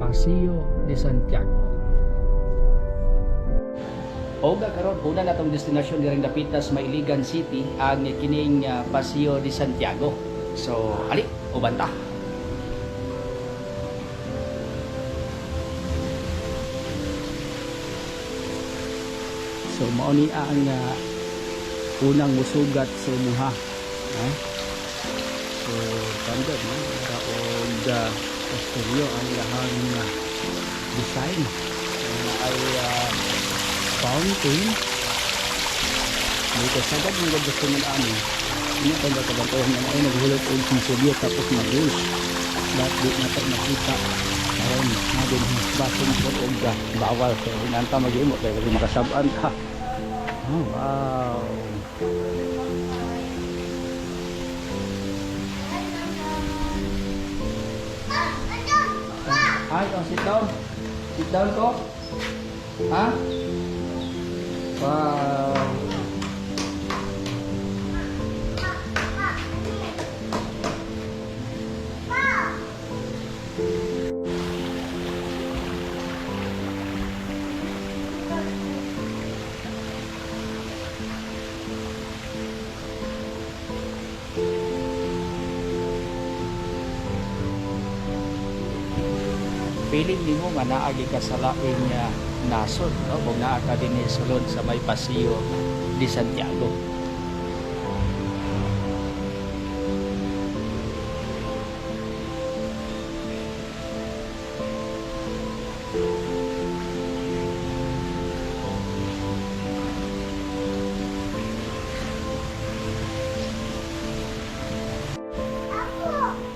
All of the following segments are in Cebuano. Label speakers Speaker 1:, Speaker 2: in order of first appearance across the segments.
Speaker 1: Paseo de Santiago. Oga karon una na tong destinasyon diring dapita sa Iligan City ang kining Paseo de Santiago. So, ali, uban ta. So mao ni ang unang musugat sa imuha. Ha? So tanggad no, para og kastilyo ang ilahang design. Ay fountain. Dito sagad mga gusto nila ani. Ini pa ba kabantuhan nga ay naghulot og sinsilyo tapos mag-use. Lahat di na tayo makita. Karon na din basin po og bawal kay inanta maghimo kay wala makasab-an ka. Oh, wow. Ay, oh, sit down. Sit down ko. Ha? Wow. Feeling nimo nga naagi ka sa laing nasod, no? Kung naa ka dinhi sulod sa may Paseo de Santiago.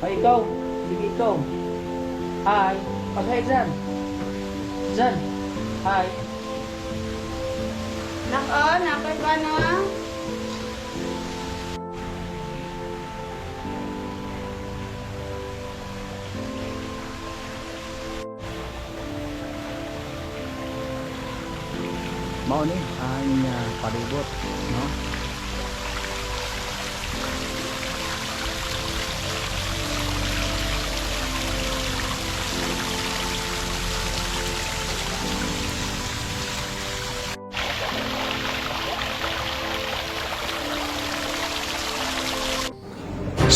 Speaker 1: Ay, ikaw. Sige, ikaw. Hi. Pag-hi dyan. Dyan. Hi.
Speaker 2: Nako, nakoy pa no?
Speaker 1: Mao ni ang palibot, no?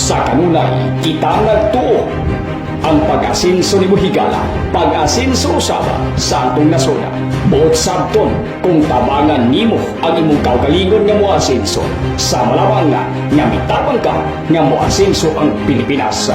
Speaker 3: Sa kanunay, kita nagtuo. Ang pag-asinso ni Buhigala, pag-asinso usaba sa atong nasoda. Buot sabton kung tabangan nimo ang imong kaugalingon nga moasinso. Sa malawang nga, nga mitabang ka nga moasinso ang Pilipinas.